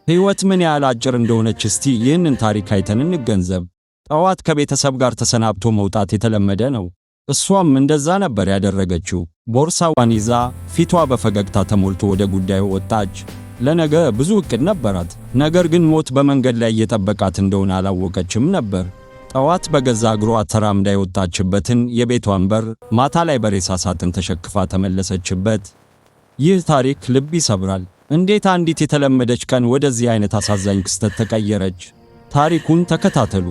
ሕይወት ምን ያህል አጭር እንደሆነች እስቲ ይህንን ታሪክ አይተን እንገንዘብ። ጠዋት ከቤተሰብ ጋር ተሰናብቶ መውጣት የተለመደ ነው። እሷም እንደዛ ነበር ያደረገችው። ቦርሳዋን ይዛ ፊቷ በፈገግታ ተሞልቶ ወደ ጉዳዩ ወጣች። ለነገ ብዙ ዕቅድ ነበራት። ነገር ግን ሞት በመንገድ ላይ እየጠበቃት እንደሆነ አላወቀችም ነበር። ጠዋት በገዛ እግሯ ተራምዳ የወጣችበትን የቤቷን በር ማታ ላይ በሬሳ ሳጥን ተሸክፋ ተመለሰችበት። ይህ ታሪክ ልብ ይሰብራል። እንዴት አንዲት የተለመደች ቀን ወደዚህ አይነት አሳዛኝ ክስተት ተቀየረች? ታሪኩን ተከታተሉ።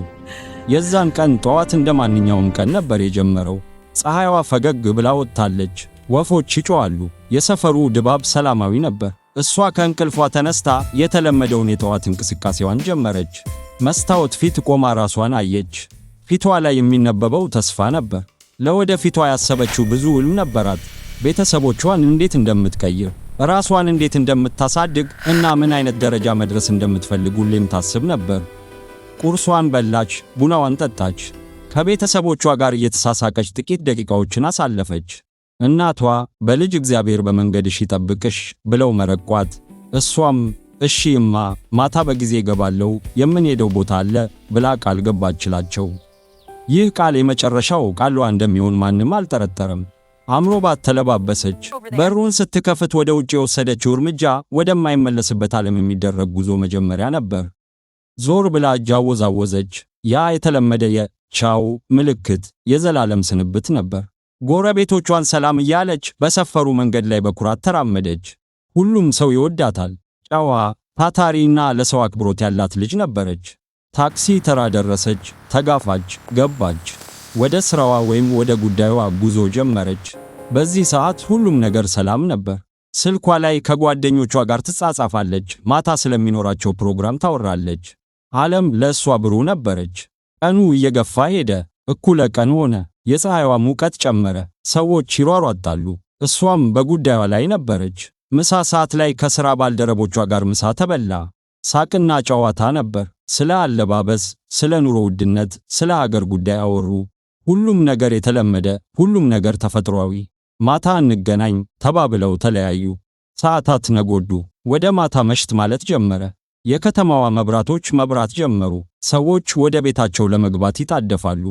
የዛን ቀን ጠዋት እንደ ማንኛውም ቀን ነበር የጀመረው። ፀሐይዋ ፈገግ ብላ ወጥታለች። ወፎች ይጮኻሉ። የሰፈሩ ድባብ ሰላማዊ ነበር። እሷ ከእንቅልፏ ተነስታ የተለመደውን የጠዋት እንቅስቃሴዋን ጀመረች። መስታወት ፊት ቆማ ራሷን አየች። ፊቷ ላይ የሚነበበው ተስፋ ነበር። ለወደፊቷ ያሰበችው ብዙ ሕልም ነበራት። ቤተሰቦቿን እንዴት እንደምትቀይር፣ ራሷን እንዴት እንደምታሳድግ እና ምን አይነት ደረጃ መድረስ እንደምትፈልግ ሁሌም ታስብ ነበር። ቁርሷን በላች፣ ቡናዋን ጠጣች። ከቤተሰቦቿ ጋር እየተሳሳቀች ጥቂት ደቂቃዎችን አሳለፈች። እናቷ "በልጅ እግዚአብሔር በመንገድሽ ይጠብቅሽ" ብለው መረቋት። እሷም "እሺ እማ፣ ማታ በጊዜ እገባለሁ፣ የምንሄደው ቦታ አለ" ብላ ቃል ገባችላቸው። ይህ ቃል የመጨረሻው ቃሏ እንደሚሆን ማንም አልጠረጠረም። አምሮባት ተለባበሰች። በሩን ስትከፍት ወደ ውጭ የወሰደችው እርምጃ ወደማይመለስበት ዓለም የሚደረግ ጉዞ መጀመሪያ ነበር። ዞር ብላ እጅ አወዛወዘች። ያ የተለመደ የቻው ምልክት የዘላለም ስንብት ነበር። ጎረቤቶቿን ሰላም እያለች በሰፈሩ መንገድ ላይ በኩራት ተራመደች። ሁሉም ሰው ይወዳታል። ጨዋ፣ ታታሪና ለሰው አክብሮት ያላት ልጅ ነበረች። ታክሲ ተራ ደረሰች፣ ተጋፋች፣ ገባች። ወደ ስራዋ ወይም ወደ ጉዳዩዋ ጉዞ ጀመረች። በዚህ ሰዓት ሁሉም ነገር ሰላም ነበር። ስልኳ ላይ ከጓደኞቿ ጋር ትጻጻፋለች። ማታ ስለሚኖራቸው ፕሮግራም ታወራለች። ዓለም ለእሷ ብሩህ ነበረች። ቀኑ እየገፋ ሄደ። እኩለ ቀን ሆነ። የፀሐይዋ ሙቀት ጨመረ። ሰዎች ይሯሯጣሉ። እሷም በጉዳዩዋ ላይ ነበረች። ምሳ ሰዓት ላይ ከሥራ ባልደረቦቿ ጋር ምሳ ተበላ። ሳቅና ጨዋታ ነበር። ስለ አለባበስ፣ ስለ ኑሮ ውድነት፣ ስለ ሀገር ጉዳይ አወሩ። ሁሉም ነገር የተለመደ፣ ሁሉም ነገር ተፈጥሯዊ። ማታ እንገናኝ ተባብለው ተለያዩ። ሰዓታት ነጎዱ። ወደ ማታ መሽት ማለት ጀመረ። የከተማዋ መብራቶች መብራት ጀመሩ። ሰዎች ወደ ቤታቸው ለመግባት ይጣደፋሉ።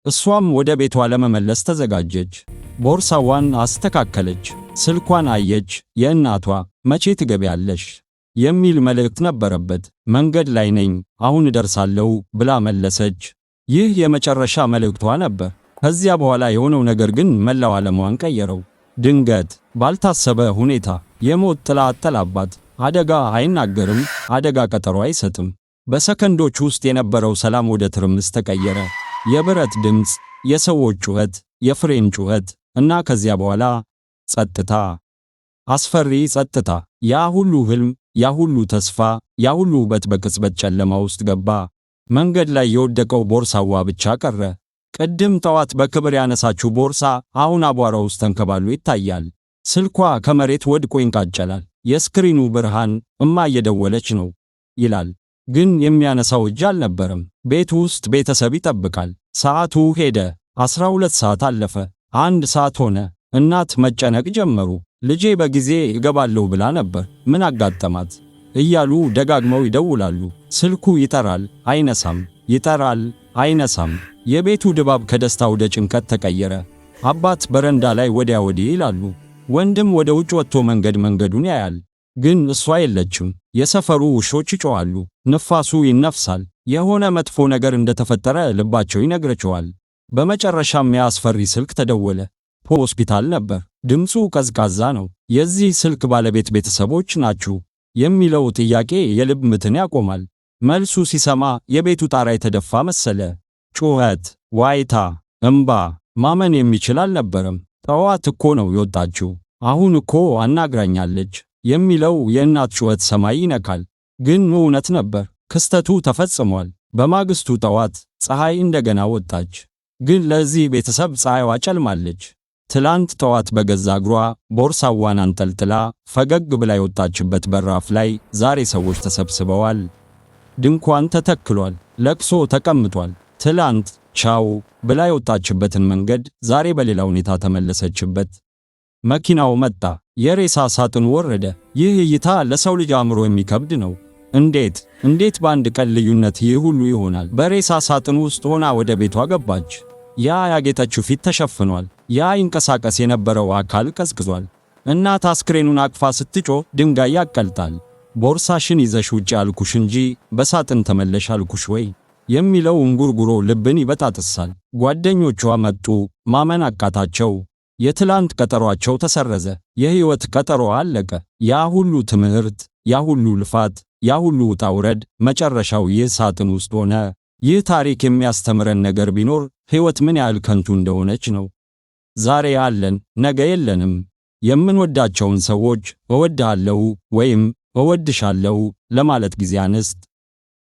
እሷም ወደ ቤቷ ለመመለስ ተዘጋጀች። ቦርሳዋን አስተካከለች። ስልኳን አየች። የእናቷ "መቼ ትገቢያለሽ?" የሚል መልእክት ነበረበት። "መንገድ ላይ ነኝ፣ አሁን እደርሳለሁ" ብላ መለሰች። ይህ የመጨረሻ መልእክቷ ነበር። ከዚያ በኋላ የሆነው ነገር ግን መላው ዓለሟን ቀየረው። ድንገት፣ ባልታሰበ ሁኔታ የሞት ጥላ አጠላባት። አደጋ አይናገርም፣ አደጋ ቀጠሮ አይሰጥም። በሰከንዶች ውስጥ የነበረው ሰላም ወደ ትርምስ ተቀየረ። የብረት ድምፅ፣ የሰዎች ጩኸት፣ የፍሬን ጩኸት እና ከዚያ በኋላ ጸጥታ። አስፈሪ ጸጥታ። ያ ሁሉ ህልም፣ ያ ሁሉ ተስፋ፣ ያ ሁሉ ውበት በቅጽበት ጨለማ ውስጥ ገባ። መንገድ ላይ የወደቀው ቦርሳዋ ብቻ ቀረ። ቅድም ጠዋት በክብር ያነሳችው ቦርሳ አሁን አቧራ ውስጥ ተንከባሎ ይታያል። ስልኳ ከመሬት ወድቆ ይንቃጨላል። የስክሪኑ ብርሃን "እማ እየደወለች ነው" ይላል። ግን የሚያነሳው እጅ አልነበረም። ቤት ውስጥ ቤተሰብ ይጠብቃል። ሰዓቱ ሄደ። 12 ሰዓት አለፈ። 1 ሰዓት ሆነ። እናት መጨነቅ ጀመሩ። "ልጄ በጊዜ እገባለሁ ብላ ነበር፣ ምን አጋጠማት?" እያሉ ደጋግመው ይደውላሉ። ስልኩ ይጠራል፣ አይነሳም። ይጠራል፣ አይነሳም። የቤቱ ድባብ ከደስታ ወደ ጭንቀት ተቀየረ። አባት በረንዳ ላይ ወዲያ ወዲህ ይላሉ። ወንድም ወደ ውጭ ወጥቶ መንገድ መንገዱን ያያል። ግን እሷ የለችም። የሰፈሩ ውሾች ይጮኻሉ። ንፋሱ ይነፍሳል። የሆነ መጥፎ ነገር እንደተፈጠረ ልባቸው ይነግራቸዋል። በመጨረሻም ያ አስፈሪ ስልክ ተደወለ። ሆስፒታል ነበር። ድምፁ ቀዝቃዛ ነው። "የዚህ ስልክ ባለቤት ቤተሰቦች ናችሁ?" የሚለው ጥያቄ የልብ ምትን ያቆማል። መልሱ ሲሰማ የቤቱ ጣራ የተደፋ መሰለ። ጩኸት፣ ዋይታ፣ እምባ። ማመን የሚችል አልነበረም። "ጠዋት እኮ ነው የወጣችው፣ አሁን እኮ አናግራኛለች" የሚለው የእናት ጩኸት ሰማይ ይነካል። ግን እውነት ነበር። ክስተቱ ተፈጽሟል። በማግስቱ ጠዋት ፀሐይ እንደገና ወጣች። ግን ለዚህ ቤተሰብ ፀሐይዋ ጨልማለች። ትላንት ጠዋት በገዛ እግሯ ቦርሳዋን አንጠልጥላ ፈገግ ብላ የወጣችበት በራፍ ላይ ዛሬ ሰዎች ተሰብስበዋል። ድንኳን ተተክሏል። ለቅሶ ተቀምጧል። ትላንት ቻው ብላ የወጣችበትን መንገድ ዛሬ በሌላ ሁኔታ ተመለሰችበት። መኪናው መጣ። የሬሳ ሳጥኑ ወረደ። ይህ እይታ ለሰው ልጅ አእምሮ የሚከብድ ነው። እንዴት እንዴት በአንድ ቀን ልዩነት ይህ ሁሉ ይሆናል? በሬሳ ሳጥን ውስጥ ሆና ወደ ቤቷ ገባች። ያ ያጌጠችው ፊት ተሸፍኗል። ያ ይንቀሳቀስ የነበረው አካል ቀዝቅዟል። እናት አስክሬኑን አቅፋ ስትጮህ ድንጋይ ያቀልጣል። "ቦርሳሽን ይዘሽ ውጪ አልኩሽ እንጂ በሳጥን ተመለሽ አልኩሽ ወይ?" የሚለው እንጉርጉሮ ልብን ይበጣጥሳል። ጓደኞቿ መጡ፣ ማመን አቃታቸው። የትላንት ቀጠሯቸው ተሰረዘ። የሕይወት ቀጠሮ አለቀ። ያ ሁሉ ትምህርት፣ ያ ሁሉ ልፋት፣ ያ ሁሉ ውጣ ውረድ መጨረሻው ይህ ሳጥን ውስጥ ሆነ። ይህ ታሪክ የሚያስተምረን ነገር ቢኖር ሕይወት ምን ያህል ከንቱ እንደሆነች ነው። ዛሬ አለን፣ ነገ የለንም። የምንወዳቸውን ሰዎች እወድሃለሁ ወይም እወድሻለሁ ለማለት ጊዜ አንስጥ።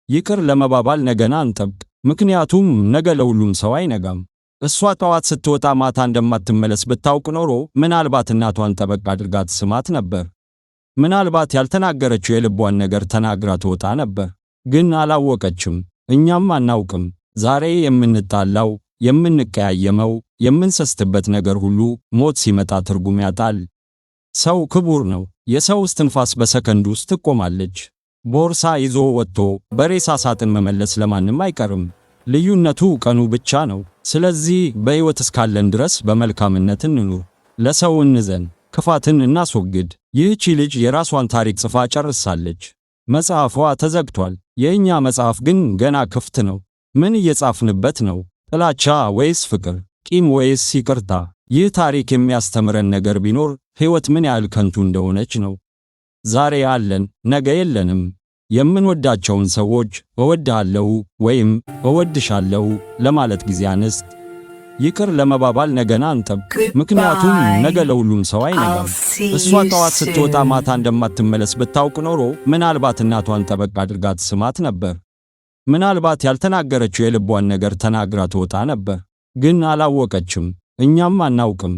ይቅር ለመባባል ነገን አንጠብቅ፣ ምክንያቱም ነገ ለሁሉም ሰው አይነጋም። እሷ ጠዋት ስትወጣ ማታ እንደማትመለስ ብታውቅ ኖሮ ምናልባት እናቷን ጠበቅ አድርጋ ትስማት ነበር። ምናልባት ያልተናገረችው የልቧን ነገር ተናግራ ትወጣ ነበር። ግን አላወቀችም፣ እኛም አናውቅም። ዛሬ የምንጣላው፣ የምንቀያየመው፣ የምንሰስትበት ነገር ሁሉ ሞት ሲመጣ ትርጉም ያጣል። ሰው ክቡር ነው። የሰው እስትንፋስ በሰከንድ ውስጥ ትቆማለች። ቦርሳ ይዞ ወጥቶ በሬሳ ሳጥን መመለስ ለማንም አይቀርም። ልዩነቱ ቀኑ ብቻ ነው። ስለዚህ በሕይወት እስካለን ድረስ በመልካምነት እንኑር፣ ለሰው እንዘን፣ ክፋትን እናስወግድ። ይህቺ ልጅ የራሷን ታሪክ ጽፋ ጨርሳለች። መጽሐፏ ተዘግቷል። የእኛ መጽሐፍ ግን ገና ክፍት ነው። ምን እየጻፍንበት ነው? ጥላቻ ወይስ ፍቅር? ቂም ወይስ ይቅርታ? ይህ ታሪክ የሚያስተምረን ነገር ቢኖር ሕይወት ምን ያህል ከንቱ እንደሆነች ነው። ዛሬ አለን፣ ነገ የለንም። የምንወዳቸውን ሰዎች እወድሃለሁ ወይም እወድሻለሁ ለማለት ጊዜ አንስጥ። ይቅር ለመባባል ነገን አንጠብቅ፣ ምክንያቱም Goodbye. ነገ ለሁሉም ሰው I'll አይነጋም። see እሷ you ጠዋት ስትወጣ soon. ማታ እንደማትመለስ ብታውቅ ኖሮ ምናልባት እናቷን ጠበቅ አድርጋ ትስማት ነበር። ምናልባት ያልተናገረችው የልቧን ነገር ተናግራ ትወጣ ነበር። ግን አላወቀችም፣ እኛም አናውቅም።